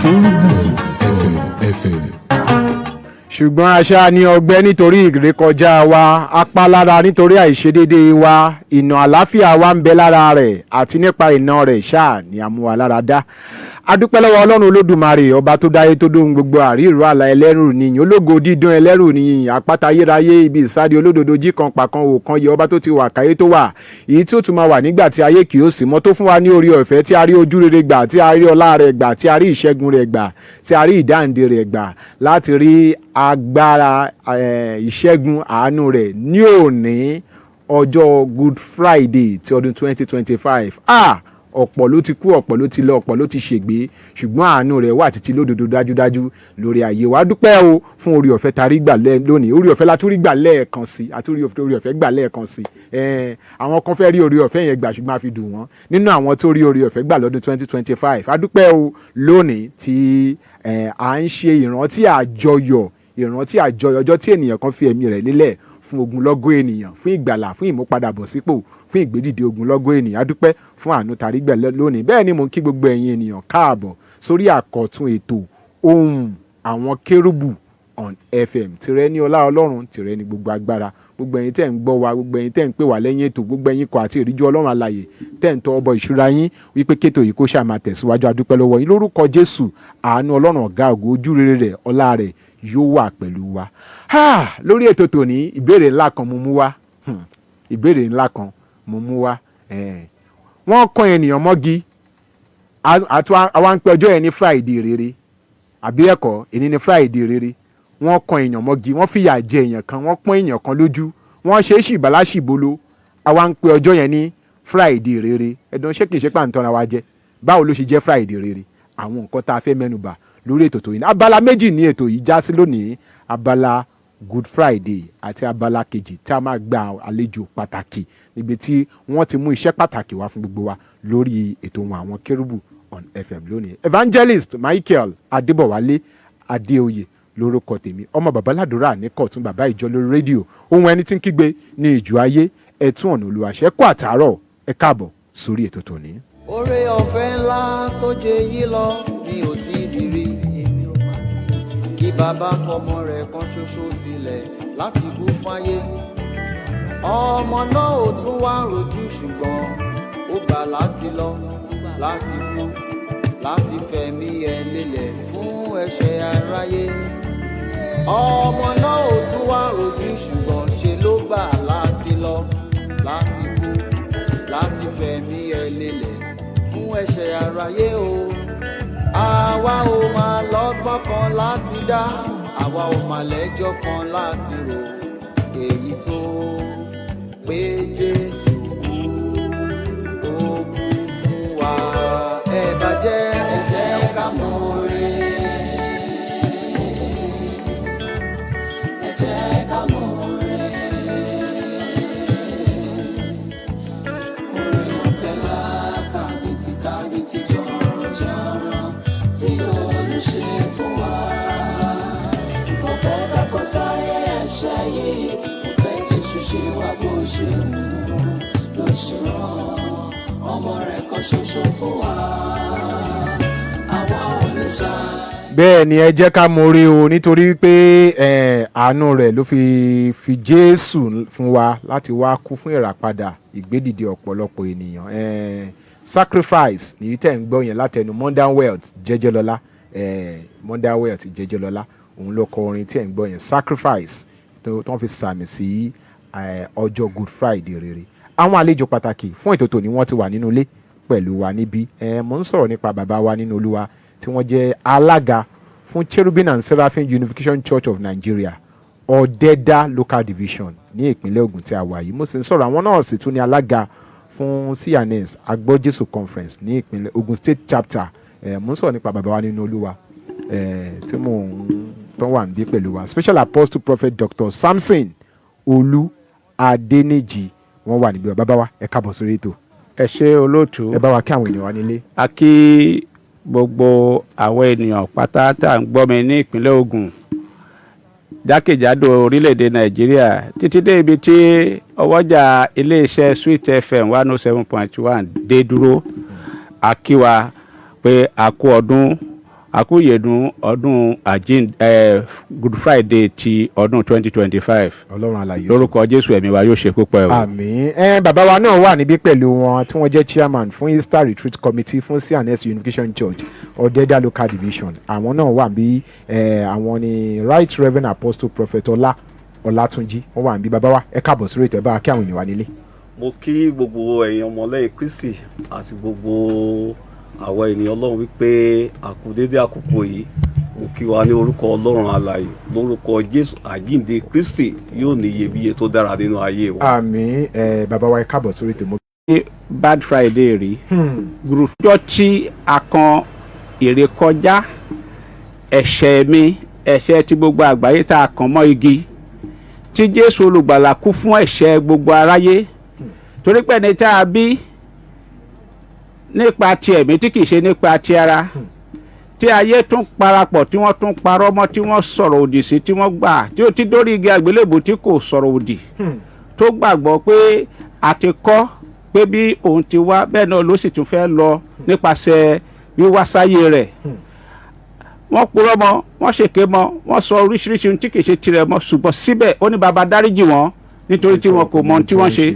Kérúbù FM FM. Ṣùgbọ́n a ṣá ní ọgbẹ́ nítorí ìrékọjá wa, apálára nítorí àìṣedéédé wa. Ìnà àlàáfíà wa ń bẹ lára rẹ̀, àti nípa ìnà rẹ̀ ṣáà ni a mú wa lára dá. Adúpẹ́ lọ́wọ́ Ọlọ́run Olódùmarè, ọba tó dáyé, tó dóhun gbogbo. Àrí ìró àlà, ẹlẹ́rù níyìn, ológo dídán, ẹlẹ́rù níyìn, àpáta ayérayé, ibi ìsádi olódodo, jí kan pàkan wò kan yẹ, ọba tó ti wà káyé tó wà, èyí tí ó tún máa wà nígbà tí ayé kì yóò sí mọ́, tó fún wa ní orí ọ̀fẹ́ tí a rí ojú rere gbà, tí a rí ọlá rẹ̀ gbà, tí a rí ìṣẹ́gun rẹ̀ gbà, tí a rí ìdáǹdè rẹ̀ gbà, láti rí agbára ìṣẹ́gun àánú rẹ̀ ní òní ọjọ́ Good Friday ti ọdún 2025. Ah, ọ̀pọ̀ ló ti kú, ọ̀pọ̀ ló ti lọ, ọ̀pọ̀ ló ti ṣègbé, ṣùgbọ́n àánú rẹ̀ wà títí lódodo dájúdájú lórí ayé wa. Dúpẹ́ o fún orí ọ̀fẹ́ tá a rí gbà lónìí. Orí ọ̀fẹ́ la tún rí gbà lẹ́ẹ̀kan sí, àti orí ọ̀fẹ́ gbà lẹ́ẹ̀kan sí. Àwọn kan fẹ́ rí orí ọ̀fẹ́ yẹn gbà, ṣùgbọ́n a fi dùn wọ́n nínú àwọn tó rí orí ọ̀fẹ́ gbà lọ́dún 2025. A dúpẹ́ o lónìí tí à ń ṣe ìrántí àjọyọ̀, ìrántí àjọyọ̀ ọjọ́ tí ènìyàn kan fi ẹ̀mí rẹ̀ lélẹ̀ fún ogunlọ́gọ̀ ènìyàn, fún ìgbàlà, fún ìmúpadàbọ̀sípò, fún ìgbédìde ogunlọ́gọ̀ ènìyàn. A dúpẹ́ fún àánú tarí gbà lónìí. Bẹ́ẹ̀ ni mò ń kí gbogbo ẹ̀yin ènìyàn káàbọ̀ sórí àkọ́tún ètò Ohùn Àwọn Kérúbù on FM. Tìrẹ ní ọlá Ọlọ́run, tìrẹ ní gbogbo agbára. Gbogbo ẹ̀yin tẹ́ ń gbọ́ wa, gbogbo ẹ̀yin tẹ́ ń pè wá lẹ́yìn ètò, gbogbo ẹ̀yin kọ àti ìríjú Ọlọ́run alààyè tẹ́ ń tọ́ ọbọ̀ ìṣúra yín wípé kétò yìí kó ṣáà máa tẹ̀síwájú, adúpẹ́ lọ́wọ́ yín lórúkọ Jésù. Àánú Ọlọ́run ọ̀gá ògo, ojú rere rẹ̀, ọlá rẹ̀ yóò wà pẹ̀lú wa. Lórí ètò tòní, ìbéèrè ńlá kan mo mú wá. Ìbéèrè ńlá kan mo mú wá. Wọ́n kọ́ ènìyàn mọ́gi, àwa ń pe ọjọ́ yẹn ní Friday rere, àbí ẹ̀kọ́ èní ní Friday rere. Wọ́n kan èèyàn mọ́gi, wọ́n fìyà jẹ èèyàn kan, wọ́n pọ́n èèyàn kan lójú, wọ́n ṣe é ṣìbáláṣìbolo. Àwa ń pe ọjọ́ yẹn ní Friday rere. Ẹ̀dùn, ṣé kìí ṣe pàǹtọ́ra wa jẹ? Báwo ló ṣe jẹ́ Friday rere? Àwọn nǹkan tá a fẹ́ mẹ́nubà lórí ètò tó yìí ní abala méjì ní ètò yìí já sí lónìí: abala Good Friday àti abala kejì tí a máa gba àlejò pàtàkì níbi tí wọ́n ti mú iṣẹ́ pàtàkì wá fún gbogbo wa lórí ètò wọn Àwọn Kérúbù on FM lónìí. Evangelist Michael Adébọ̀wálé Adéoyè lórúkọ tèmi, ọmọ babaládùúrà ní kọ̀tún, bàbá ìjọ lórí rédíò, ohun ẹni tí ń kígbe ní ìjọ ayé, ẹ̀tún ọ̀nà olùwàṣẹ́ kó àtàárọ̀. Ẹ káàbọ̀ sórí ètò tòní. Oore ọ̀fẹ́ ńlá tó jẹ yí lọ mi ò tí ì rí rí, kí bàbá fọmọ rẹ̀ kan ṣoṣo sílẹ̀ láti kú fáyé. Ọmọ náà ò tún wá rojú, ṣùgbọ́n ó gbà láti lọ, láti kú, láti fẹ̀mí ẹ̀ lélẹ̀ fún ẹ̀ṣẹ̀ aráyé. Ọmọ náà ò tún wá rojú, ṣùgbọ́n ṣe ló gbà láti lọ, láti kú, láti fẹ̀mí ẹ̀ lélẹ̀ fún ẹ̀ṣẹ̀ aráyé o. Àwa ò máa lọ́gbọ́n kan láti dá, àwa ò máa lẹ́jọ́ kan láti rò, èyí tó pé Jésù kú, ó kú fún wa. Ẹ bá jẹ́, ẹ jẹ́ ká mọ̀ọ́rẹ́. Ẹ jẹ́ ká mọ̀ọ́rẹ́. Oore ọ̀fẹ́ ńlá kàbìtì kàbìtì jọ̀rọ̀jọ̀rọ̀ tí Olú ṣe fún wa. Kò fẹ́ ká kó sáyé ẹ̀ṣẹ̀ yìí, kò fẹ́ kí èṣù ṣe wá bó ṣe wù ú, ló ṣe rán ọmọ rẹ̀ kan ṣoṣo fún wa. Àwa ò ní ṣáà. Bẹ́ẹ̀ ni, ẹ jẹ́ ká mọ̀ọ́rẹ́ o, nítorí pé àánú rẹ̀ ló fi fi Jésù fún wa láti wá kú fún ìràpadà, ìgbédìde ọ̀pọ̀lọpọ̀ ènìyàn. Sacrifice nìyí tẹ̀ ń gbọ́ yẹn látẹnu Modern Wealth Jẹ́jẹ́lọ́lá. Modern Wealth Jẹ́jẹ́lọ́lá, òun ló kọ orin tí ẹ̀ ń gbọ́ yẹn, Sacrifice, tó ń fi sàmì sí ọjọ́ Good Friday rere. Àwọn àlejò pàtàkì fún ètò tòní, wọ́n ti wà nínú ilé pẹ̀lú wa níbí. Mo ń sọ̀rọ̀ nípa bàbá wa nínú Olúwa tí wọ́n jẹ́ alága fún Cherubim and Seraphim Unification Church of Nigeria, Ọ̀dẹ́dá Local Division ní ìpínlẹ̀ Ògùn tí a wà yìí. Mo sì ń sọ̀rọ̀, àwọn náà sì tún ní alága fún C&S Agbọ́jésù Conference ní ìpínlẹ̀ Ògùn State Chapter. Mo ń sọ̀rọ̀ nípa bàbá wa nínú Olúwa tí mò ń tó wà níbí pẹ̀lú wa, Special Apostle Prophet Dr. Samson Olú Adéníjì. Wọ́n wà níbí wa. Bàbá wa, ẹ káàbọ̀ sórí ètò. Ẹ ṣé, olóòtú. Ẹ bá wa kí àwọn ènìyàn wa nílé. A kí gbogbo àwọn ènìyàn pátá tá à ń gbọ́ mi ní ìpínlẹ̀ Ògùn, jákèjádò orílẹ̀-èdè Nàìjíríà, títí dé ibi tí ọwọ́jà iléeṣẹ́ Sweet FM 107.1 dé dúró. A kí wa pé a kú ọdún, a Àkúyèdún ọdún àjíǹde Good Friday ti ọdún 2025. Ọlọ́run àlàyé. Lórúkọ Jésù, ẹ̀mí wa yóò ṣe púpọ̀ ẹ̀ o. Àmín. Bàbá wa náà wà níbí pẹ̀lú wọn, tí wọ́n jẹ́ chairman fún Easter Retreat Committee fún C&S Unification Church, Ọ̀dẹ́dà Local Division. Àwọn náà wà bí àwọn ni Right Reverend Apostle Prophet Ọlá Ọlátúnjí. Wọ́n wà níbí. Bàbá wa, ẹ káàbọ̀ sórí ètò. Ẹ bá wa kí àwọn ènìyàn wa nílé. Mo kí gbogbo ẹ̀yin ọmọlẹ́yìn Kristi àti gbogbo àwọn ènìyàn Ọlọ́run wípé àkú dédé àkókò yìí. Mo kí wa ní orúkọ Ọlọ́run alààyè. Lórúkọ Jésù, àjíǹde Kristi yóò ní iyebíye tó dára nínú ayé wa. Àmín. Bàbá wa, ẹ káàbọ̀ sórí ètò. Mo Ní Bad Friday rí gùrùfjọ́ tí a kan ìrékọjá ẹ̀ṣẹ̀ mi, ẹ̀ṣẹ̀ tí gbogbo àgbáyé, tá a kàn mọ́ igi, tí Jésù Olùgbàlà kú fún ẹ̀ṣẹ̀ gbogbo aráyé, torí pé ẹni tá a bí nípa ti ẹ̀mí tí kìí ṣe nípa ti ara, tí ayé tún parapọ̀, tí wọ́n tún parọ́ mọ́, tí wọ́n sọ̀rọ̀ òdì sí, tí wọ́n gbà tí ó ti dórí igi àgbélébùú, tí kò sọ̀rọ̀ òdì, tó gbàgbọ́ pé a ti kọ́ pé bí òun ti wá, bẹ́ẹ̀ náà ló sì tún fẹ́ lọ nípasẹ̀ wíwá sáyé rẹ̀. Wọ́n purọ́ mọ́, wọ́n ṣèké mọ́, wọ́n sọ oríṣiríṣi ohun tí kìí ṣe tirẹ̀ mọ́, ṣùgbọ́n síbẹ̀ ó ní, "Baba, dáríjì wọ́n, nítorí tí wọn kò mọ ohun tí wọ́n ṣe."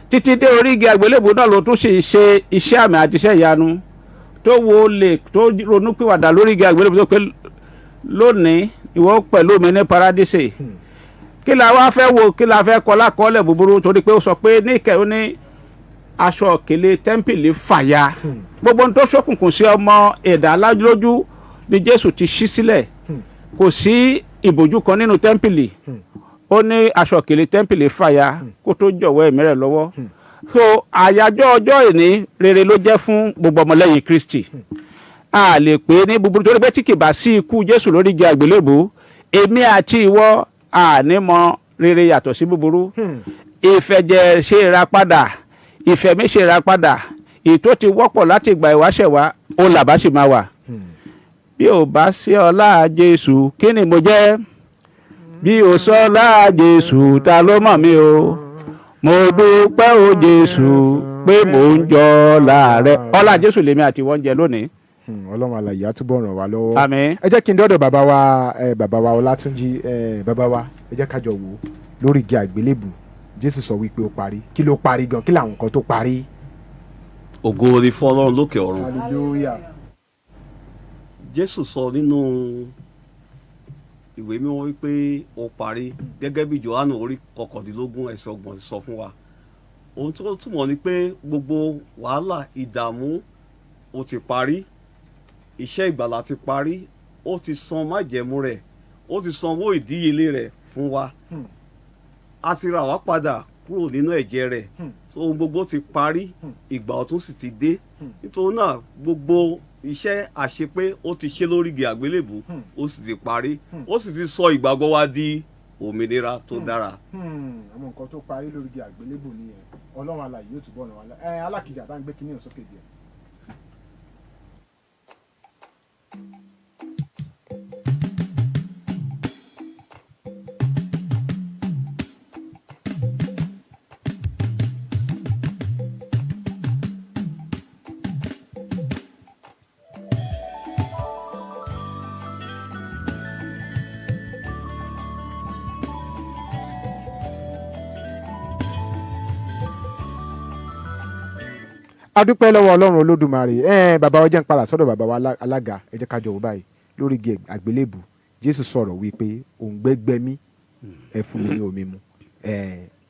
Títí dé orí igi àgbélébùú náà ló tún sì ṣe iṣẹ́ àmì àti iṣẹ́ ìyanu, tó wo lè tó ronúpìwàdà lórí igi àgbélébùú, tó pé, "Lónìí, ìwọ pẹ̀lú mi ní paradíṣe." Kí la wá fẹ́ wo? Kí la fẹ́ kọ́ lákọọ́lẹ̀ búburú? Torí pé ó sọ pé ní ìkẹyìn, ó ní aṣọ òkèlè tẹ́ḿpìlì fàya. Gbogbo ohun tó ṣókùnkùn sí ọmọ ẹ̀dá lójú ni Jésù ti ṣí sílẹ̀. Kò sí ìbòjú kan nínú tẹ́ḿpìlì. Ó ní aṣọ òkèlè tẹ́ḿpìlì fàya kó tó jọ̀wọ́ ẹ̀mí rẹ̀ lọ́wọ́. So àyájọ́ ọjọ́ ìní, rere ló jẹ́ fún gbogbo ọmọlẹ́yìn Kristi. A lè pè é ní búburú, torí pé tí kì bá sí ikú Jésù lórí igi àgbélébùú, èmi àti ìwọ àní mọ rere yàtọ̀ sí búburú. Ìfẹ̀jẹ̀ ṣe ìràpadà, ìfẹ̀mí ṣe ìràpadà, ètò ti wọ́pọ̀ láti ìgbà ìwáṣẹ̀ wá, ó làbá sì máa wà. Bí ò bá sí ọlá Jésù, kí ni mo jẹ́? Bí ò sọlá Jésù, ta ló mọ̀ mí o? Mo dúpẹ́ o Jésù pé mò ń jọ ọlá rẹ. Ọlá Jésù lèmi àti wọ́n ń jẹ lónìí. Ọlọ́run alàyè á túbọ̀ ràn wá lọ́wọ́. Àmín. Ẹ jẹ́ kí n dọ́dọ̀ bàbá wa, bàbá wa Ọlátúnjí. Bàbá wa, ẹ jẹ́ ká jọ wò ó. Lórí igi àgbélébù, Jésù sọ wípé ó parí. Kí ló parí gan? Kí làwọn nǹkan tó parí? Ògo ni fún Ọlọ́run lókè ọ̀run. Hallelujah. Jésù sọ nínú ìwé mímọ́ wípé ó parí, gẹ́gẹ́ bí Johannu orí 29 ẹsẹ̀ 30 sọ fún wa. Ohun tó túmọ̀ ni pé gbogbo wàhálà, ìdààmú, ó ti parí. Iṣẹ́ ìgbàlà ti parí. Ó ti san májẹ̀mú rẹ̀, ó ti san owó ìdíyelé rẹ̀ fún wa. A ti rà wá padà kúrò nínú ẹ̀jẹ̀ rẹ̀. So ohun gbogbo ti parí, ìgbà ọ̀tun sì ti dé. Nítorí náà, gbogbo iṣẹ́ àṣepé ó ti ṣe lórí igi àgbélébù, ó sì ti parí, ó sì ti sọ ìgbàgbọ́ wa di òmìnira tó dára. Àwọn nǹkan tó parí lórí igi àgbélébù nìyẹn. Ọlọ́run alàyè yóò túbọ̀ ràn wá lọ́wọ́. Ẹ alákìjà bá ń gbé kinní sókè díẹ̀. A dúpẹ́ lọ́wọ́ Ọlọ́run Olódùmarè. Bàbá wa, jẹ́ ń padà sọ́dọ̀ bàbá wa alága. Ẹ jẹ́ ká jọ wò báyìí. Lórí igi àgbélébù, Jésù sọ̀rọ̀ wípé, "Òǹgbẹ gbẹ mí, ẹ fún mi ní omi mu."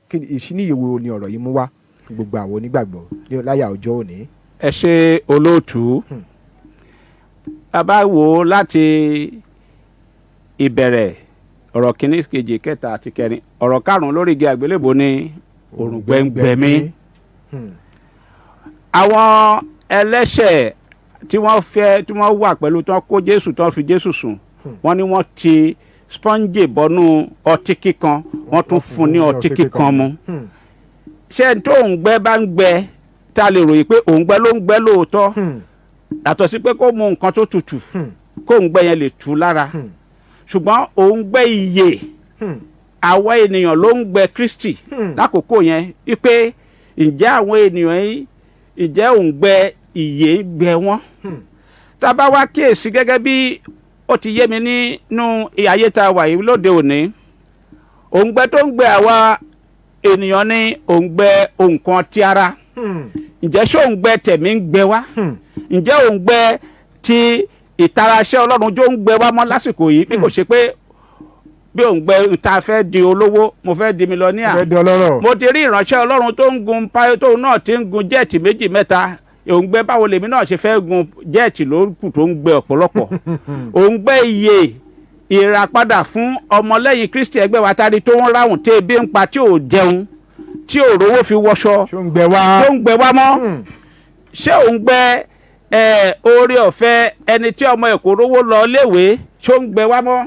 Kí ni ìṣíníyèwò ni ọ̀rọ̀ yìí mú wá fún gbogbo àwọn onígbàgbọ́ ní láyà ọjọ́ òní? Ẹ ṣe, olóòtú. A bá wò ó láti ìbẹ̀rẹ̀, ọ̀rọ̀ kìíní, kejì, kẹta àti kẹrin, ọ̀rọ̀ karùn-ún lórí igi àgbélébùú ní, "Òǹgbẹ ń gbẹ mí." Àwọn ẹlẹ́ṣẹ̀ tí wọ́n fẹ́, tí wọ́n wà pẹ̀lú, tí wọ́n kó Jésù, tí wọ́n fi Jésù sùn, wọ́n ní wọ́n ti sponge bọ́nú ọtí kíkan, wọ́n tún fún ní ọtí kíkan mu. Ṣé tó òǹgbẹ bá ń gbẹ, tá a lè ròyìn pé òǹgbẹ ló ń gbẹ lóòótọ́, yàtọ̀ sí pé kó mu nǹkan tó tutù kó òǹgbẹ yẹn lè tù lára? Ṣùgbọ́n òǹgbẹ ìyè, àwọn ènìyàn ló ń gbẹ Kristi lákòókò yẹn, wípé ǹjẹ́ àwọn ènìyàn yìí, ǹjẹ́ òǹgbẹ ìyè ń gbẹ wọ́n? Tá a bá wá kíyèsí gẹ́gẹ́ bí ó ti yé mi nínú ayé tá a wà yìí lóde òní, òǹgbẹ tó ń gbẹ àwa ènìyàn ní òǹgbẹ nǹkan ti ara. Ǹjẹ́ ṣé òǹgbẹ tẹ̀mí ń gbẹ wá? Ǹjẹ́ òǹgbẹ ti ìtara iṣẹ́ Ọlọ́run jó ń gbẹ wá mọ́ lásìkò yìí, bí kò ṣe pé bí òǹgbẹ ta fẹ́ di olówó, mo fẹ́ di millionaire? Fẹ́ di ọlọ́rọ̀. Mo ti rí ìránṣẹ́ Ọlọ́run tó ń gun páyọ, tóun náà ti ń gun jet méjì, mẹ́ta. Òǹgbẹ báwo lèmi náà ṣe fẹ́ gun jet ló kù tó ń gbẹ ọ̀pọ̀lọpọ̀. Òǹgbẹ iye ìràpadà fún ọmọlẹ́yìn Kristi ẹgbẹ́ wa tari tó ń ráhùn, tí ebi ń pa, tí ò jẹun, tí ò rówó fi wọṣọ, Ṣó ń gbẹ wá? Tó ń gbẹ wá mọ́? Ṣé òǹgbẹ oore ọ̀fẹ́ ẹni tí ọmọ ẹ̀ kò rówó lọ léwé, ṣó ń gbẹ wá mọ́?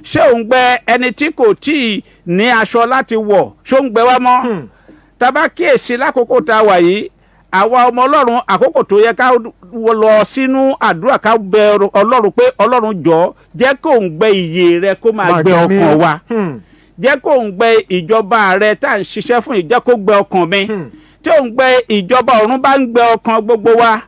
Ṣé òǹgbẹ ẹni tí kò tíì ní aṣọ láti wọ̀, ṣó ń gbẹ wá mọ́? Tá bá kíyèsí lákòókò tá a wà yìí, àwa ọmọ Ọlọ́run, àkókò tó yẹ ká lọ sínú àdúrà, ká bẹ Ọlọ́run pé, Ọlọ́run, jọ̀ọ́, jẹ́ kó òǹgbẹ ìyè rẹ kó máa gbẹ gbẹ mí. ọkàn wa. Jẹ́ kó òǹgbẹ ìjọba rẹ tá à ń ṣiṣẹ́ fún yìí, jẹ́ kó gbẹ ọkàn mi. Tí òǹgbẹ ìjọba ọ̀run bá ń gbẹ ọkàn gbogbo wa,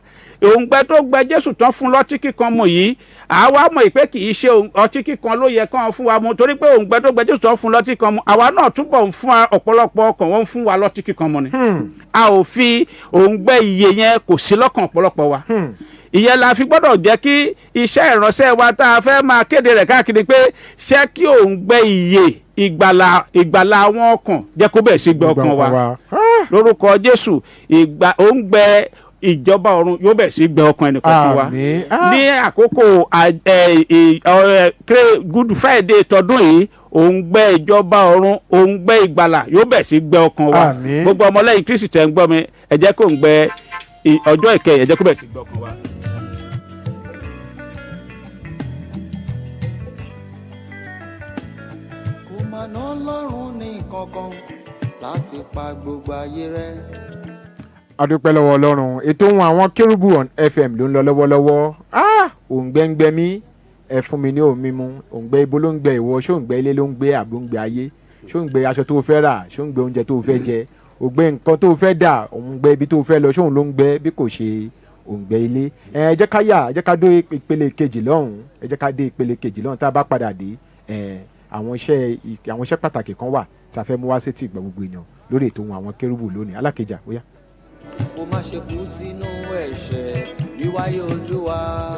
òǹgbẹ tó gbẹ Jésù tán fún lọ́tí kíkan mu yìí, àwa mọ̀ pé kì í ṣe ọtí kíkan ló yẹ kán fún wa mu, torí pé òǹgbẹ tó gbẹ Jésù tán fún lọ́tí kíkan mu, àwa náà túbọ̀ ń fún ọ̀pọ̀lọpọ̀ ọkàn, wọ́n ń fún wa lọ́tí kíkan mu ni. A ò fi òǹgbẹ ìyè yẹn, kò sí lọ́kàn ọ̀pọ̀lọpọ̀ wa. Ìyẹn la fi gbọ́dọ̀ jẹ́ kí iṣẹ́ ìránṣẹ́ wa tá a fẹ́ máa kéde rẹ̀ káàkiri pé ṣé kí òǹgbẹ ìyè ìgbàlà, ìgbàlà àwọn ọkàn, jẹ́ kó bẹ̀ sí gbẹ ọkàn wa. Lórúkọ Jésù, ìgbà òǹgbẹ ìjọba ọ̀run yóò bẹ̀ sí gbẹ ọkàn ẹnìkọ̀ọ̀kan wa. Àmín. Ní àkókò Good Friday tọdún yìí, òǹgbẹ ìjọba ọ̀run, òǹgbẹ ìgbàlà yóò bẹ̀ sí gbẹ ọkàn wa. Àmín. Gbogbo ọmọlẹ́yìn Kristi tẹ̀ ń gbọ́ mi, ẹ jẹ́ kó òǹgbẹ ọjọ́ ìkẹyìn, ẹ jẹ́ kó bẹ̀ sí gbẹ ọkàn wa. Kò mà ná Ọlọ́run ní kankan láti pa gbogbo ayé rẹ́. Adúpẹ́ lọ́wọ́ Ọlọ́run. Ètò ohun àwọn kérúbù on FM ló ń lọ lọ́wọ́lọ́wọ́. Ah! Òǹgbẹ ń gbẹ mí, ẹ fún mi ní omi mu. Òǹgbẹ ibo ló ń gbẹ ìwọ? Ṣó ń gbẹ ilé ló ń gbé, àbó ń gbẹ ayé? Ṣó ń gbẹ aṣọ tó o fẹ́ rà? Ṣó ń gbẹ oúnjẹ tó o fẹ́ jẹ? Òǹgbẹ nǹkan tó o fẹ́ dà? Òǹgbẹ ibi tó o fẹ́ lọ, ṣóun ló ń gbẹ, bí kò ṣe òǹgbẹ ilé? Ẹ jẹ́ ká yà, ẹ jẹ́ ká dé ìpele kejì lọ́hùn. Ẹ jẹ́ ká dé ìpele kejì lọ́hùn. Tá a bá padà dé, ẹ àwọn iṣẹ́ pàtàkì kan wà tá a fẹ́ mú wá sétí ìgbà gbogbo èèyàn lórí ètò ohun àwọn kérúbù lónìí. Alákejá, ó yá. Kó má ṣe kú sínú ẹ̀ṣẹ̀ wíwáyé Olúwa,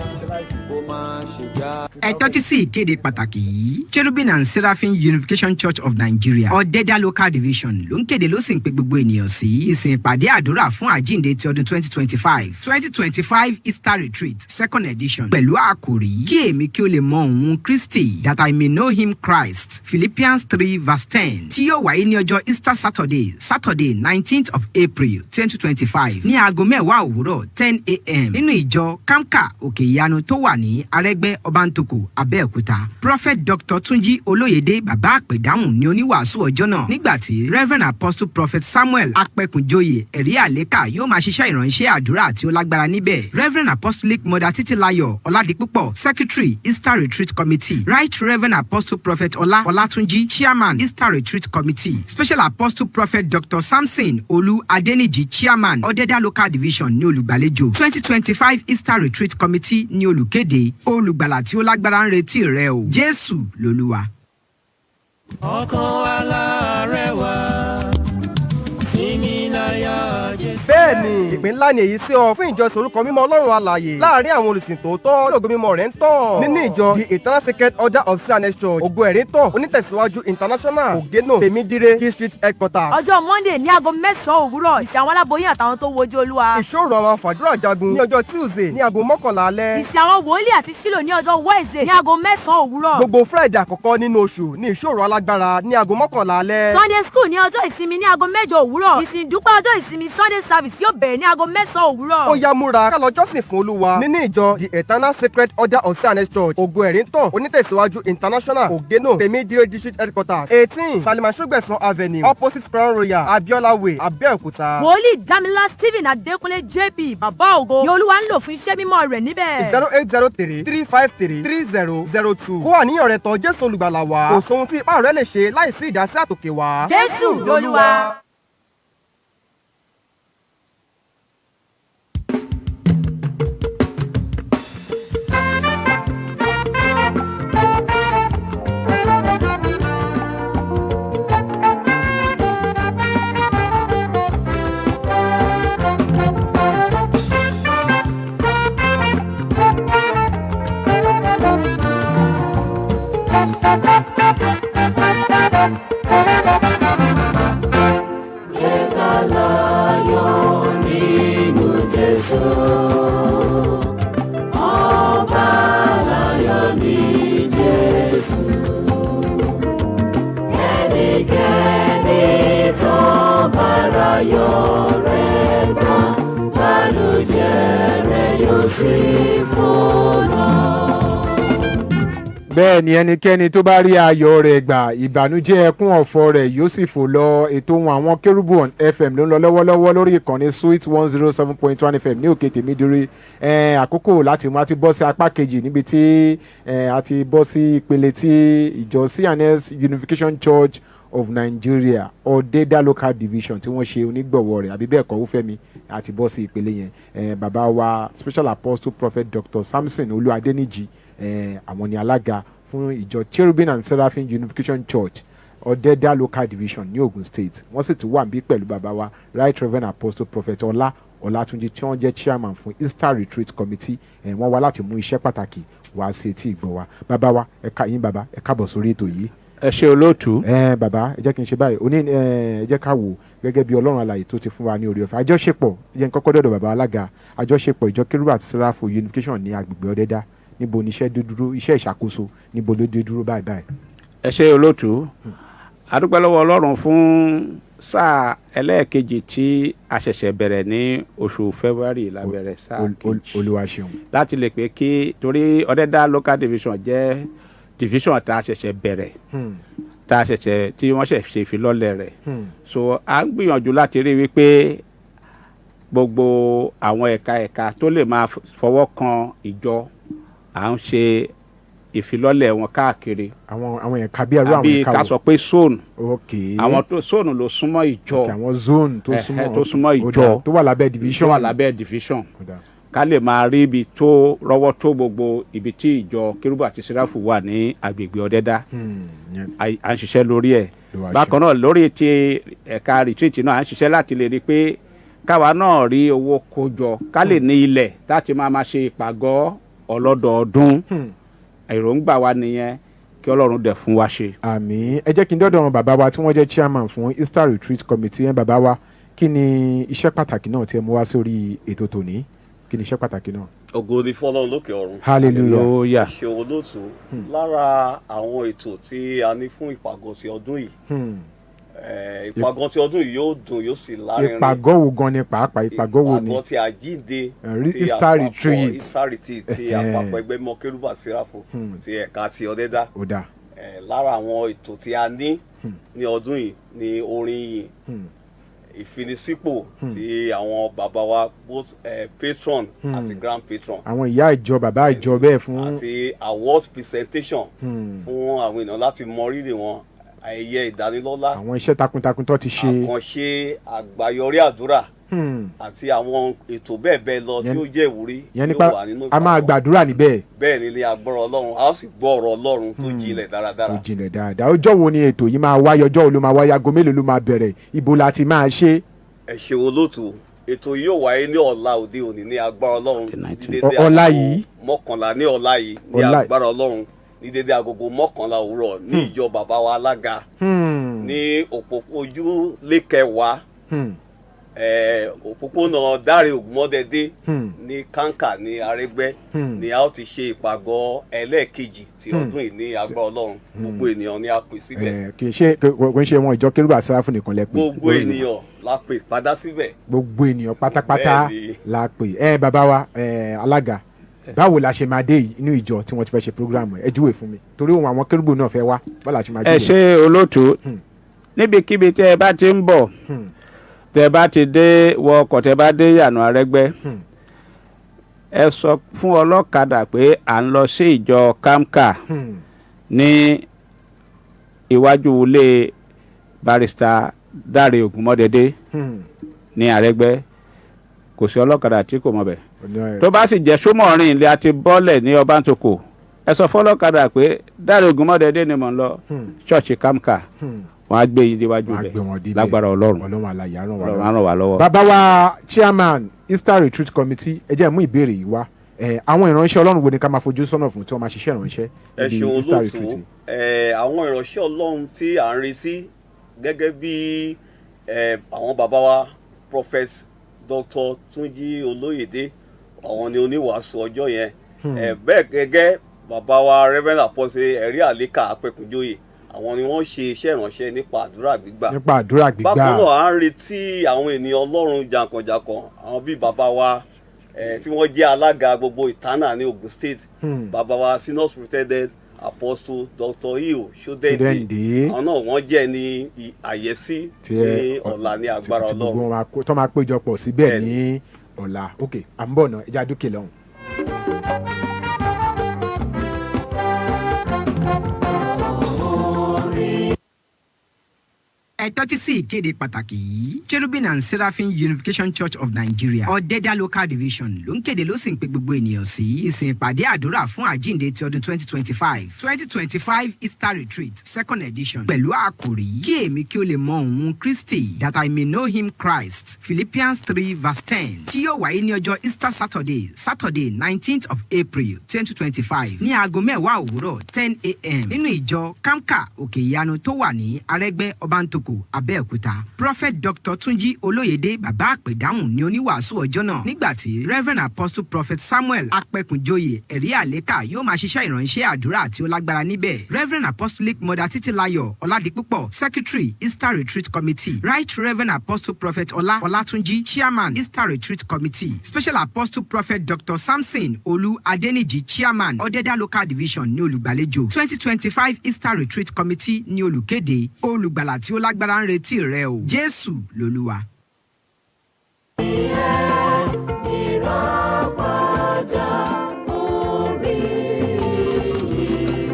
kó má ṣe já. Ẹ tẹ́tí sí ìkéde pàtàkì yìí. Cherubim and Seraphim Unification Church of Nigeria, Ọ̀dẹ́dá Local Division ló ń kéde, ló sì ń pe gbogbo ènìyàn sí ìsìn ìpàdé àdúrà fún àjíǹde ti ọdún 2025, 2025 Easter Retreat second edition, pẹ̀lú àkòrí "Kí èmi kí ó lè mọ òun Kristi", "That I may know him Christ", Philippians 3 verse 10, tí yóò wáyé ní ọjọ́ Easter Saturday, Saturday 19th of April 2025, ní aago 10 òwúrọ̀, 10 a.m., nínú ìjọ Kamka Òkè Ìyanu tó wà ní Arẹ́gbẹ́, Ọbántòkò, Abẹ́òkúta. Prophet Dr Túnjí Olóyèdè, Bàbá Àpèdáhùn, ní oníwàásù ọjọ́ náà, nígbà tí Reverend Apostle Prophet Samuel Apẹkùnjoyè Ẹ̀rí Àlékà yóò máa ṣiṣẹ́ ìránṣẹ́ àdúrà tí ó lágbára níbẹ̀. Reverend Apostolic Mother Títílayọ̀ Ọládipúpọ̀, Secretary, Easter Retreat Committee, Right Reverend Apostle Prophet Ọlá Ọlátúnjí, Chairman, Easter Retreat Committee, Special Apostle Prophet Dr Samson Olú Adéníjì, Chairman, Ọ̀dẹ́dá Local Division, ní olùgbàlejò. 2025 Easter Retreat Committee ní olùkéde. Olùgbàlà tí ó lágbára ń retí rẹ o. Jésù lolúwa. Ọkàn alárẹ̀wà sinmi láyà Jésù. Bẹ́ẹ̀ni, ìpín ńlá ni èyí sí ọ fún ìjọsìn orúkọ mímọ́ Ọlọ́run alààyè láàrin àwọn olùsìn tòótọ́ tí ògo mímọ́ rẹ̀ ń tàn nínú ìjọ The Eternal Sacred Order of C&S Church, Ògo Ẹ̀rí Tàn, onítẹ̀síwájú International, Ògénò, Tèmídíré District Headquarters. Ọjọ́ Monday ní aago 9 òwúrọ̀, ìsìn àwọn aláboyún àtàwọn tó wojú Olúwa. Ìṣòro àwọn àfàdúrà jagun ní ọjọ́ Tuesday ní aago 11 alẹ́. Ìsìn àwọn wòlíì àti sílò ní ọjọ́ Wednesday ní aago 9 òwúrọ̀. Gbogbo Friday àkọ́kọ́ nínú oṣù ní ìṣòro alágbára ní aago 11 alẹ́. Sunday school ní ọjọ́ ìsinmi ní aago 8 òwúrọ̀. Ìsìn ìdúpẹ́ ọjọ́ ìsinmi, Sunday service, yóò bẹ̀rẹ̀ ní aago 9 òwúrọ̀. Ó yá, múra ká lọ jọ́sìn fún Olúwa nínú ìjọ The Eternal Sacred Order of C&S Church, Ògo Ẹ̀rí Tàn, onítẹ̀síwájú International, Ògénò, Tèmídíré District Headquarters, 18 Salima Sọgbẹ̀sán Avenue, opposite Crown Royal, Abiola Way, Abẹ́òkúta. Wòlíì Dámilá Stephen Adékúnlé JP, Bàbá Ògo, ni Olúwa ń lò fún iṣẹ́ mímọ́ rẹ̀ níbẹ̀. 08033533002. Kó àníyàn rẹ tọ̀ Jésù Olùgbàlà wá. Kò sóhun tí ipá rẹ lè ṣe láìsí ìdásí àtòkè wá. Jésù lolúwa. Jẹ́ ká láyọ̀ nínú Jésù. Ọba láyọ̀ ní Jésù. Ẹnikẹ́ni tó bá ráyọ̀ rẹ̀ gbà, bànújẹ́ rẹ̀ yóò sì fò lọ. Bẹ́ẹ̀ ni, ẹnikẹ́ni tó bá rí ayọ̀ rẹ̀ gbà, ìbànújẹ́, ẹkún ọ̀fọ̀ rẹ̀ yóò sì fò lọ. Ètò ohun àwọn Kérúbù on FM ló ń lọ lọ́wọ́lọ́wọ́ lórí ìkànnì Sweet 107.1 FM ní Òkè Tèmídìrí. Àkókò láti mú a ti bọ́ sí apá kejì níbi tí a ti bọ́ sí ìpele tí ìjọ C&S Unification Church of Nigeria, Ọ̀dẹ́dá Local Division, tí wọ́n ṣe onígbọ̀wọ́ rẹ̀, àbí bẹ́ẹ̀ kọ́, Wúfẹ́mi? Àti bọ́ sí ìpele yẹn. Bàbá wa, Special Apostle Prophet Dr. Samson Olú Adéníjì, àwọn ni alága fún ìjọ Cherubim and Seraphim Unification Church, Ọ̀dẹ́dá Local Division ní Ogun State. Wọ́n sì tún wà níbí pẹ̀lú bàbá wa, Right Reverend Apostle Prophet Ọlá Ọlátúnjí, tí wọ́n jẹ́ chairman fún Easter Retreat Committee. Wọ́n wá láti mú iṣẹ́ pàtàkì wá sí etí ìgbọ́ wa. Bàbá wa, ẹ ká yín, bàbá, ẹ káàbọ̀ sórí ètò yìí. Ẹ ṣe, olóòtú. Ẹ bàbá, ẹ jẹ́ kí n ṣe báyìí oní. Ẹ jẹ́ ká wò gẹ́gẹ́ bí Ọlọ́run alààyè tó ti fún wa ní oore ọ̀fẹ́ àjọṣepọ̀. Ẹ jẹ́ n kọ́kọ́ dọ̀dọ̀ bàbá alága. Àjọṣepọ̀ ìjọ Kérúbù àti Séráfù Unification ní agbègbè Ọ̀dẹ́dá, níbo ni iṣẹ́ dé dúró? Iṣẹ́ ìṣàkóso, níbo ló dé dúró báyìí báyìí? Ẹ ṣe, olóòtú. A dúpẹ́ lọ́wọ́ Ọlọ́run fún sáà ẹlẹ́ẹ̀kejì tí a ṣẹ̀ṣẹ̀ bẹ̀rẹ̀. Ní oṣù February la bẹ̀rẹ̀ sáà kejì. Olúwa ṣeun. Láti lè pé kí torí Ọ̀dẹ́dá Local Division jẹ́ division tá a ṣẹ̀ṣẹ̀ bẹ̀rẹ̀, tá a ṣẹ̀ṣẹ̀ tí wọ́n ṣẹ̀ ṣe ìfilọ́lẹ̀ rẹ̀. So à ń gbìyànjú láti rí wípé gbogbo àwọn ẹ̀ka ẹ̀ka tó lè máa fọwọ́ kan ìjọ, à ń ṣe ìfilọ́lẹ̀ wọn káàkiri. Àwọn ẹ̀ka bí ẹrú àwọn Àbí ẹ̀ka ká wo? sọ pé zone. Àwọn tó zone ló súnmọ́ ìjọ. Ok, àwọn zone tó súnmọ́ tó súnmọ́ ó ìjọ. dáa, tó wà lábẹ́ division. Tó wà lábẹ́ division. Ó dáa. Ká lè máa rí ibi tó rọ́wọ́ tó gbogbo ibi tí ìjọ Kérúbù àti Séráfù wà ní agbègbè Ọ̀dẹ́dá. À ń ṣiṣẹ́ lórí ẹ̀. Olúwa ṣeun. Bákan náà, lórí ti ẹ̀ka retreat náà, à ń ṣiṣẹ́ láti lè rí i pé káwa náà rí owó kó jọ, ká lè ní ilẹ̀ láti máa ṣe ìpàgọ́ ọlọ́dọọdún. Èròǹgbà wa nìyẹn, kí Ọlọ́run dẹ̀ fún wa ṣe. Àmín. Ẹ jẹ́ kí n dọ́dọ̀ àwọn bàbá wa tí wọ́n jẹ́ chairman fún Easter Retreat Committee. Ẹ̀ bàbá wa, kí ni iṣẹ́ pàtàkì náà tí ẹ mú wá sórí ètò tòní? Kí ni iṣẹ́ pàtàkì náà? Ògo ni fọ́lọ́run lókè ọ̀run. Hallelujah. Hallelujah. Ṣe, olóòtú. Lára àwọn ètò tí a ní fún ìpàgọ́ ti ọdún yìí, ìpàgọ́ ti ọdún yìí yóò dùn, yóò sì lárinrin. Ìpàgọ́ wo gan ni pàápàá? Ìpàgọ́ wo ni? Ìpàgọ́ ti àjíǹde ti Easter àpapọ̀ Retreat. Easter Retreat ti àpapọ̀ ẹgbẹ́ mọ́ Kérúbù Séráfù ti ẹ̀ka ti Ọ̀dẹ́dá. Ó dáa. Lára àwọn ètò tí a ní ní ọdún yìí ni orin yìí, ìfinisípò ti àwọn bàbá wa, both patron àti grand patron. Àwọn ìyá ìjọ, bàbá ìjọ bẹ́ẹ̀ fún. Àti award presentation fún àwọn èèyàn láti mọ rírì wọn, ayẹyẹ ìdánilọ́lá, àwọn iṣẹ́ takuntakun tó ti ṣe. Àkànṣe àgbáyọrí àdúrà àti àwọn ètò bẹ́ẹ̀ bẹ́ẹ̀ lọ tí ó jẹ́ ìwúrí Ìyẹn yóò nípa wà nínú a máa ìpàgọ́. gbàdúrà níbẹ̀. Bẹ́ẹ̀ ni, ní agbára Ọlọ́run, a ó sì gbọ́ ọ̀rọ̀ Ọlọ́run tó jinlẹ̀ dáradára. Ó jinlẹ̀ dáadáa. Ọjọ́ wo ni ètò yìí máa wáyé? Ọjọ́ wo ló máa wáyé? Aago mélòó ló máa bẹ̀rẹ̀? Ibo la ti máa ṣe? Ẹ ṣe, olóòtú. Ètò yìí yóò wáyé ní ọ̀la òde òní ní agbára Ọlọ́run, ní dédé Ọ̀la aago yìí? 11 ní ọ̀la yìí ní Ọ̀la. agbára Ọlọ́run, ní dédé agogo 11 òwúrọ̀ ní ìjọ bàbá wa alága ní òpópó ojúlé 10, òpópónà Dáre Ògúnmọ́dẹ́dé ní Kàǹkà ní Arẹ́gbẹ́ ni a ó ti ṣe ìpàgọ́ ẹlẹ́ẹ̀kejì ti ọdún yìí ní agbára Ọlọ́run. Gbogbo ènìyàn ni a pè síbẹ̀. Kì í ṣe kò ń ṣe wọn ìjọ Kérúbù àti Séráfù nìkan lẹ pè? Gbogbo ènìyàn la pè padà síbẹ̀. Gbogbo ènìyàn pátápátá Bẹ́ẹ̀ni. la pè. Ẹ bàbá wa, ẹ alága, báwo la ṣe máa dé inú ìjọ tí wọ́n ti fẹ́ ṣe program? Ẹ júwèé fún mi, torí òun àwọn kérúbù náà fẹ́ wá. Báwo la ṣe máa Ẹ júwèé? ṣe, olóòtú. Níbikíbi tẹ́ ẹ bá ti ń bọ̀, tẹ́ ẹ bá ti dé wọ ọkọ̀, tẹ́ ẹ bá dé yànà Arẹ́gbẹ́, ẹ sọ fún ọlọ́kadà pé à ń lọ sí ìjọ Kamka ní iwájú ilé Barrister Dáre Ògúnmọ́dẹ́dẹ́ ní Arẹ́gbẹ́. Kò sí ọlọ́kadà tí kò mọ̀ bẹ̀. Tó bá sì jẹ́ Sómọ̀rin ilé àti bọ́ọ̀lẹ̀ ní Ọbántòkò, ẹ sọ fọlọ́kadà pé Dáre Ògúnmọ́dẹ́dẹ́ ni mò ń lọ, ṣọ́ọ̀ṣì Kamka, wọ́n á gbé yín déwájú Wọ́n á bẹ̀ gbé wọn débẹ̀. lágbára Ọlọ́run. Ọlọ́run alààyè á ràn wá Ọlọ́run lọ́wọ́. á ràn wá lọ́wọ́. Bàbá wa chairman Easter Retreat Committee, ẹ jẹ́ mú ìbéèrè yìí wá. Àwọn ìránṣẹ́ Ọlọ́run wo ni ká máa fojú sọ́nà fún tí wọ́n máa ṣiṣẹ́ ìránṣẹ́ Ẹ níbi ṣeun, Easter olóòtú. retreat? Àwọn ìránṣẹ́ Ọlọ́run tí à ń retí gẹ́gẹ́ bí àwọn bàbá wa, Prophet Dr. Túnjí Olóyèdé, àwọn ni oníwàásù ọjọ́ yẹn. Bẹ́ẹ̀ gẹ́gẹ́, bàbá wa Reverend Apostle Ẹ̀rí Àlékà Apẹ̀kúnjóyè, àwọn ni wọ́n ṣe iṣẹ́ ìránṣẹ́ nípa àdúrà gbígbà. Nípa àdúrà gbígbà. Bákan náà, à ń retí àwọn ènìyàn Ọlọ́run jàǹkànjàǹkàn, àwọn bíi bàbá wa tí wọ́n jẹ́ alága gbogbo Ìtánà ní Ogun State, bàbá wa Senior Superintendent Apostle Dr. Iyo Ṣódẹ́ǹdé. Ṣódẹ́ǹdé. Àwọn náà, wọ́n jẹ́ ní àyẹ́sí tí ní ọ̀la ní agbára tí gbogbo Ọlọ́run. wọn máa tó máa péjọpọ̀ síbẹ̀ Bẹ́ẹ̀ni. ní ọ̀la. Ok, à ń bọ̀ náà, ẹja dúkìá lọ́hùn. Ẹ tẹ́tí sí ìkéde pàtàkì yìí. Cherubim and Seraphim Unification Church of Nigeria, Ọ̀dẹ́dá Local Division ló ń kéde, ló sì ń pe gbogbo ènìyàn sí ìsìn ìpàdé àdúrà fún àjíǹde ti ọdún 2025, 2025 Easter Retreat second edition, pẹ̀lú àkòrí "Kí èmi kí ó lè mọ òun Kristi", "That I may know him Christ", Philippians 3 verse 10, tí yóò wáyé ní ọjọ́ Easter Saturday, Saturday 19th of April 2025, ní aago 10 òwúrọ̀, 10 a.m., nínú ìjọ Kamka Òkè Ìyanu tó wà ní Arẹ́gbẹ́, Ọbántòkò, Abẹ́òkúta. Prophet Dr. Túnjí Olóyèdé, Bàbá Àpèdáhùn, ní oníwàásù ọjọ́ náà, nígbà tí Reverend Apostle Prophet Samuel Apẹkùnjoyè Ẹ̀rí Àlékà yóò máa ṣiṣẹ́ ìránṣẹ́ àdúrà tí ó lágbára níbẹ̀. Reverend Apostolic Mother Títílayọ̀ Ọládipúpọ̀, Secretary, Easter Retreat Committee, Right Reverend Apostle Prophet Ọlá Ọlátúnjí, Chairman, Easter Retreat Committee, Special Apostle Prophet Dr. Samson Olú Adéníjì, Chairman, Ọ̀dẹ́dá Local Division, ní olùgbàlejò. 2025 Easter Retreat Committee ní olùkéde. Olùgbàlà tí ó lágbára ń retí rẹ o. Jésù lolúwa. Ìràpadà orí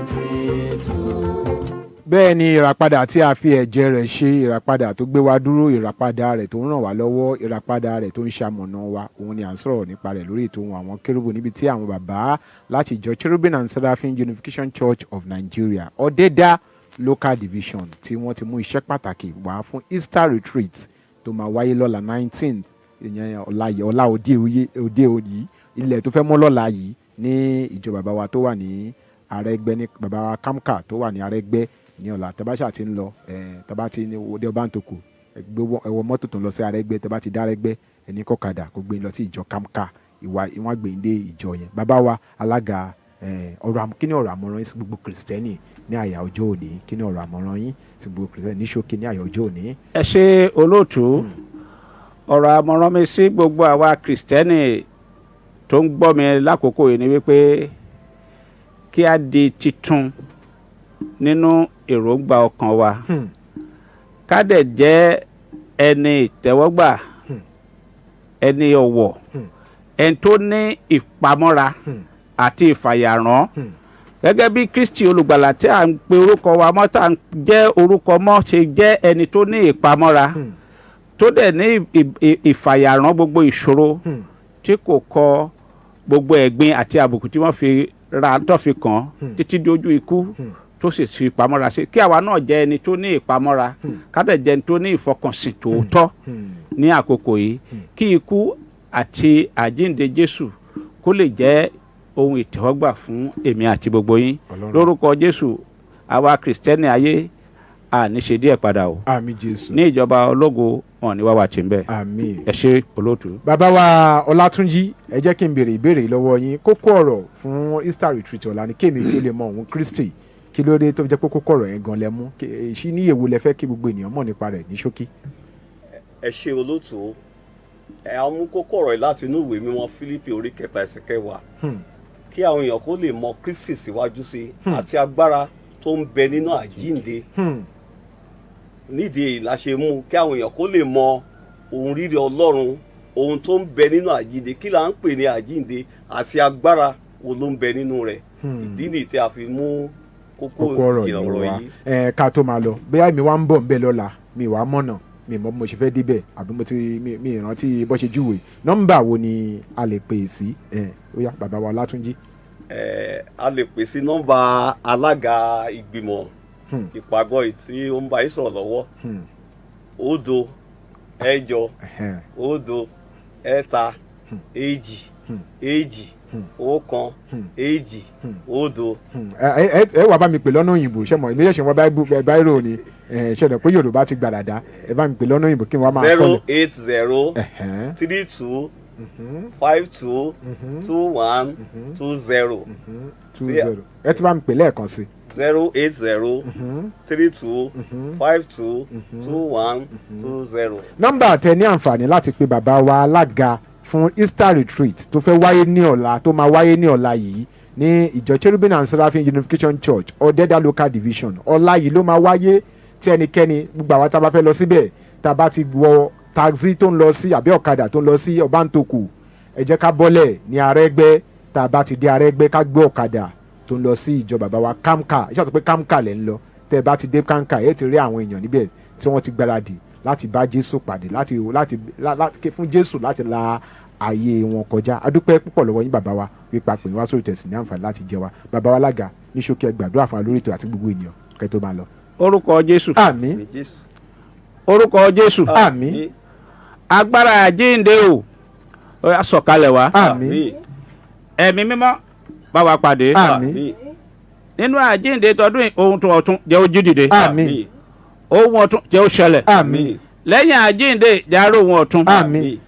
titun. Bẹ́ẹ̀ ni, ìràpadà tí a fi ẹ̀jẹ̀ rẹ̀ ṣe, ìràpadà tó gbé wa dúró, ìràpadà rẹ̀ tó ń ràn wá lọ́wọ́, ìràpadà rẹ̀ tó ń ṣamọ̀nà wa, òun ni à ń sọ̀rọ̀ nípa rẹ̀ lórí ètò Ohùn Àwọn Kérúbù, níbi tí àwọn bàbá láti ìjọ Cherubim and Seraphim Unification Church of Nigeria, Ọ̀dẹ́dá Local Division, tí wọ́n ti mú iṣẹ́ pàtàkì wá fún Easter Retreat tó máa wáyé lọ́la 19th, ìyẹn ọ̀la yìí, ọ̀la òde òde òní, ilẹ̀ tó fẹ́ mọ́ lọ́la yìí, ní ìjọ bàbá wa tó wà ní Arẹ́gbẹ́, ní bàbá wa Kamka tó wà ní Arẹ́gbẹ́ ní ọ̀la. Tẹ́bá ti ń lọ, tẹ́bá ti ní òde Ọbántòkò, ẹ wọ mọ́tò tó ń lọ sí Arẹ́gbẹ́. Tẹ́bá ti dá Arẹ́gbẹ́, ẹni kọ́kadà kó gbé lọ sí ìjọ Kamka, ìwà ìwọ̀n gbèǹde ìjọ yẹn. Bàbá wa alága, kí ni ọ̀rọ̀ àmọ̀ràn yín sí gbogbo Kìrìsìtẹ́nì ní àyà ọjọ́ òní? Kí ni ọ̀rọ̀ àmọ̀ràn yín sí gbogbo Kìrìsìtẹ́nì ní ṣókí ní àyà ọjọ́ òní? Ẹ ṣe, olóòtú. Ọ̀rọ̀ àmọ̀ràn mi sí gbogbo àwa Kìrìsìtẹ́nì tó ń gbọ́ mi lákòókò yìí ni wípé kí a di titun nínú èròǹgbà ọkàn wa, ká dẹ̀ jẹ́ ẹni ìtẹ́wọ́gbà, ẹni ọ̀wọ̀, ẹni tó ní ìpamọ́ra àti ìfàyàrán, gẹ́gẹ́ bí Kristi olùgbàlà tí à ń pe orúkọ wa mọ́, tá à ń jẹ́ orúkọ mọ́, ṣe jẹ́ ẹni tó ní ìpamọ́ra, tó dẹ̀ ní ìfàyàrán gbogbo ìṣòro, tí kò kọ gbogbo ẹ̀gbin àti àbùkù tí wọ́n fi ra tó fi kàn án títí dójú ikú, tó sì fi ìpamọ́ra ṣe. Kí àwa náà jẹ́ ẹni tó ní ìpamọ́ra, ká dẹ̀ jẹ́ ẹni tó ní ìfọkànsìn tòótọ́ ní àkókò yìí, kí ikú àti àjíǹde Jésù kó lè jẹ́ ohun ìtẹ́wọ́gbà fún èmi àti gbogbo yín. Ọlọ́run. Lórúkọ Jésù, àwa Kìrìsìtẹ́nì ayé àní ṣe díẹ̀ padà o. Àmín, Jésù. Ní ìjọba ológo, wọn ní wá wà tí ń bẹ. Àmín. Ẹ ṣe, olóòtú. Bàbá wa Ọlátúnjí, ẹ jẹ́ kí n béèrè ìbéèrè lọ́wọ́ yín. Kókó ọ̀rọ̀ fún Easter Retreat ọ̀la ni "Kémi kí ó lè mọ òun Kristi". Kí ló dé tó fi jẹ́ pé kókó ọ̀rọ̀ yẹn gan lẹ mú? Ṣí ní èwo lẹ fẹ́ kí gbogbo ènìyàn mọ̀ nípa rẹ̀ ní ṣókí? Ẹ ṣe, olóòtú. Ẹ á mú kókó ọ̀rọ̀ yìí láti inú ìwé mímọ́ Fílípì orí 3 ẹsẹ̀ 10, kí àwọn èèyàn kó lè mọ Kristi síwájú sí i àti agbára tó ń bẹ nínú àjínde. Nídìí èyí la ṣe mú kí àwọn èèyàn kó lè mọ ohun rírì Ọlọ́run, ohun tó ń bẹ nínú àjínde, kí là ń pè ní àjínde àti agbára wo ló ń bẹ nínú rẹ̀. Ìdí nìyí tí a fi mú kókó kókó ọ̀rọ̀ ìkìlọ̀ yìí ọ̀rọ̀ wá. yìí. Ẹ ká tó máa lọ, bóyá èmi wá ń bọ̀ ń bẹ̀ lọ́la, mi wàá mọ̀nà, mi mọ̀ bí mo ṣe fẹ́ débẹ̀, àbí mo ti mi ìrántí bó ṣe júwèé, nọ́mbà wo ni a lè pè sí? Ẹ ó yá, bàbá wa Ọlátúnjí. A lè pè sí nọ́mbà alága ìgbìmọ̀ ìpàgọ́ yìí tí ó ń bá yín sọ̀rọ̀ lọ́wọ́: 0, 8, 0, 3, 2, 2. 1 2 0. Ẹ wà bá mi pè lọ́nà òyìnbó, ṣe mọ̀, ilé ẹ̀ṣẹ̀ wọn báírò ni ẹ ṣe dẹ̀ pé Yorùbá ti gbàdàdà. Ẹ bá mi pè lọ́nà òyìnbó kí n wá máa 0 kọ́lẹ̀. 8 0 3 2 5 2 2 1 2 0. 2 0. Ẹ ti bá mi pè lẹ́ẹ̀kan sí. 0 8 0 3 2 5 2 2 1 2 0. Nọ́mbà tẹ ní àǹfààní láti pe bàbá wa alága fún Easter retreat tó fẹ́ wáyé ní ọ̀la, tó máa wáyé ní ọ̀la yìí ní ìjọ Cherubim and Seraphim Unification Church, Ọ̀dẹ́dà Local Division. Ọ̀la yìí ló máa wáyé, tí ẹnikẹ́ni, gbogbo àwa tá a bá fẹ́ lọ síbẹ̀, tá a bá ti wọ taxi tó ń lọ sí àbí ọ̀kadà tó ń lọ sí Ọbántòkù, ẹ jẹ́ ká bọ́lẹ̀ ní Arẹ́gbẹ́. Tá a bá ti dé Arẹ́gbẹ́, ká gbé ọ̀kadà tó ń lọ sí ìjọ bàbá wa Kamka. Iṣẹ́ àti pé Kamka lẹ̀ ń lọ. Tẹ́ ẹ bá ti dé Kamka, ẹ ti rí àwọn èèyàn níbẹ̀ tí wọ́n ti gbáradì láti bá Jésù pàdé, láti fún Jésù láti la ayé wọn kọjá. Adúpẹ́ púpọ̀ lọ́wọ́ yín, bàbá wa, wípé àpè wá sórí tẹ̀sí ní àǹfààní láti jẹ wa. Bàbá wa lága, ní ṣókí, ẹ gbàdúrà fún wa lórí ètò àti gbogbo ènìyàn kẹ́ tó máa lọ. Orúkọ Jésù. Àmín. Orúkọ Jésù. Àmín. Agbára àjíǹde o, ó yá, sọ̀kalẹ̀ wá. Àmín. Ẹ̀mí Mímọ́, bá wa pàdé. Àmín. Nínú àjíǹde tọdún yìí, ohun tó ọ̀tun jẹ́ ó jí dìde. Àmín. Ohun ọ̀tun jẹ́ ó ṣẹlẹ̀. Àmín. Lẹ́yìn àjíǹde, jàrá ohun ọ̀tun. Àmín.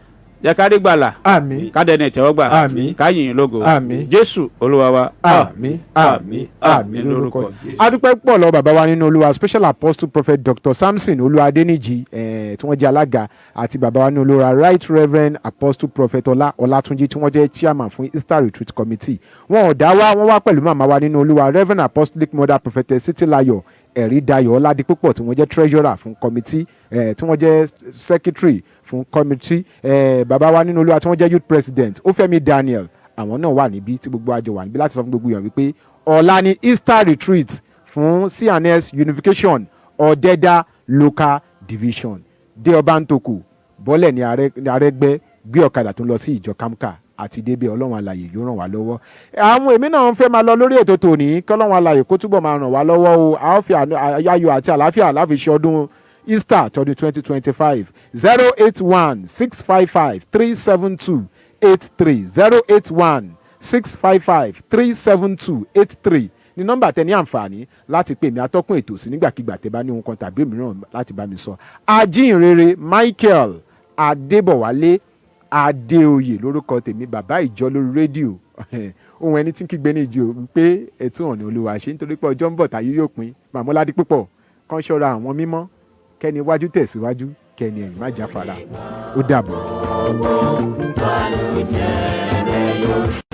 Jẹ́ ká rí gbàlà. Àmín. Ká dẹni ìtẹ́wọ́gbà. Àmín. Ká yìn ín lógo. Àmín. Jésù Olúwa wa. Àmín, àmín, àmín lórúkọ. Adúpẹ́ pọ̀ lọ bàbá wa nínú Olúwa, Special Apostle Prophet Dr Samson Olúwadéníjì, tí wọ́n jẹ́ alága, àti bàbá wa nínú Olúwa, Right Reverend Apostle Prophet Ọlá Ọlátúnjí, tí wọ́n jẹ́ chairman fún Easter Retreat Committee. Wọn ò dá wá, wọ́n wá pẹ̀lú màmá wa nínú Olúwa, Reverend Apostolic Mother Prophetess Títílayọ̀ Ẹ̀rí Dayọ̀ Ọládipúpọ̀, tí wọ́n jẹ́ treasurer fún committee, tí wọ́n jẹ́ secretary fún committee. Bàbá wa nínú Olúwa tí wọ́n jẹ́ youth president, Ófẹ́mi Daniel, àwọn náà wà níbí, tí gbogbo àjọ wà níbí láti sọ fún gbogbo èèyàn wípé ọ̀la ni Easter retreat fún C&S Unification, Ọ̀dẹ́dá Local Division. Dé Ọbántòkù, bọ́lẹ̀ ní Arẹ́gbẹ́, gbé ọ̀kadà tó ń lọ sí ìjọ Kamka àti débẹ̀. Ọlọ́run alàyè yóò ràn wá lọ́wọ́. Àwọn èmi náà ń fẹ́ máa lọ lórí ètò tòní, kí Ọlọ́run alàyè kó túbọ̀ máa ràn wá lọ́wọ́ o. A ó fi ayọ̀ àti àlàáfíà láfi ṣe ọdún Easter tọdún 2025. 08165537283, 08165537283 ní nọ́mbà tẹ ní àǹfààní láti pè mí, atọ́kùn ètò, sí nígbàkigbà tẹ bá ní ohun kan tàbí òmíràn láti bá mi sọ. Ajínrere Michael Adébọ̀wálé Adéoyè lórúkọ tèmi, bàbá ìjọ lórí rédíò, ohun ẹni tí ń kígbe ní ìjọ pé ẹtún ọ̀nà Olúwa ṣe, nítorí pé ọjọ́ ń bọ̀ táyé yóò pín. Màmúládé púpọ̀ kán ṣọ́ra àwọn mímọ́, kẹ́ni iwájú tẹ̀síwájú, kẹ́ni ẹ̀yìn má jáfara. Ó dàbọ̀. Bànújẹ́ rẹ̀ yóò.